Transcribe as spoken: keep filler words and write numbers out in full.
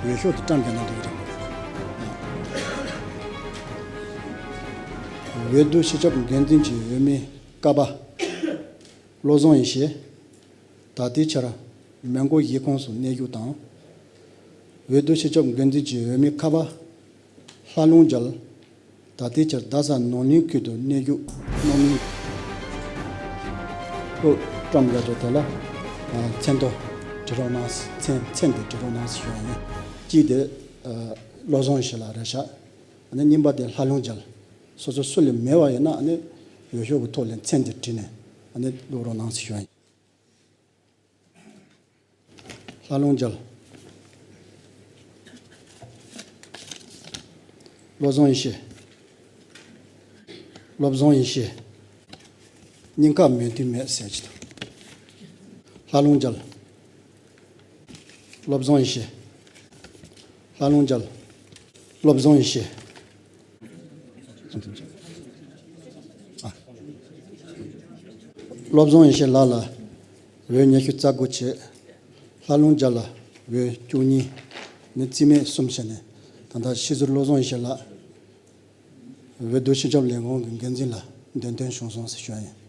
འོས་ཤོག་དེ་བཀྲམ་བརྒྱབ་ན་འགྲིག་གི་རེད། འོས་བསྡུ་སྤྱི་ཁྱབ་འགན་འཛིན་གྱི་འོས་མི་ཀ་པ་བློ་བཟང་ཡེ་ཤེས། ད་ལྟའི་ཆར་མོན་གྷོ་གཞིས་ཁོངས་སུ་གནས་བཞུགས་དང་། འོས་བསྡུ་སྤྱི་ཁྱབ་འགན་འཛིན་གྱི་འོས་མི་ཁ་པ་ལྷ་ལུང་རྒྱལ། ད་ལྟའི་ཆར་རྡ་ས་ནོར་གླིང་ཁུལ་དུ་གནས་བཞུགས་རྣམ་གླིང་། ཨོ། བཀྲམ་བཞག་ཆོག་དེ་ལ་མཚན་ཐོ་བྲིས་རོགས་གནང་། མཚན་མཚན་དེ་བྲིས་རོགས་གནང་ཞུ་ཡ་ཡིན། གཅིག་དེ་བློ་བཟང་ཡེ་ཤེས་ལགས་རེད་ཤག་ཨ་ནི་གཉིས་པ་དེ་ལྷ་ལུང་རྒྱལ། སོ་སོ་སུ་ལས་མེད་པ་ཡིན་ན་ཨ་ནི་འོས་ཤོག་གི་ཐོག་ལ་མཚན་དེ་བྲིས་ནས་ཨ་ནི་བླུག་རོགས་གནང་ཞུ་ཡ་ཡིན། ལྷ་ལུང་རྒྱལ། བློ་བཟང་ཡེ་ཤེས། བློ་བཟང་ཡེ་ཤེས། སྙིང་ཁ་མེད་དུས་མེད་ཟེར་གྱི་འདུག་ལྷ་ལུང་རྒྱལ། བློ་བཟང་ཡེ་ཤེས། ལྷ་ལུང་རྒྱལ། བློ་བཟང་ཡེ་ཤེས། བློ་བཟང་ཡེ་ཤེས་ལགས་ལ་འོས་ཉི་ཤུ་རྩ་དགུ་བྱས། ལྷ་ལུང་རྒྱལ་ལ་འོས་བཅུ་གཉིས། ནི་རྩིས་མེད་གསུམ་བྱས་ནས་ད་ལྟ་སྤྱི་ཟུར་བློ་བཟང་ཡེ་ཤེས་ལགས་འོས་བསྡུ་སྤྱི་ཁྱབ་ལས་ཁུངས་ཀྱི་འགན་འཛིན་ལ་འདེམས་ཐོན་བྱུང་སོང་ཟེར་ཞུ་ཡ་ཡིན།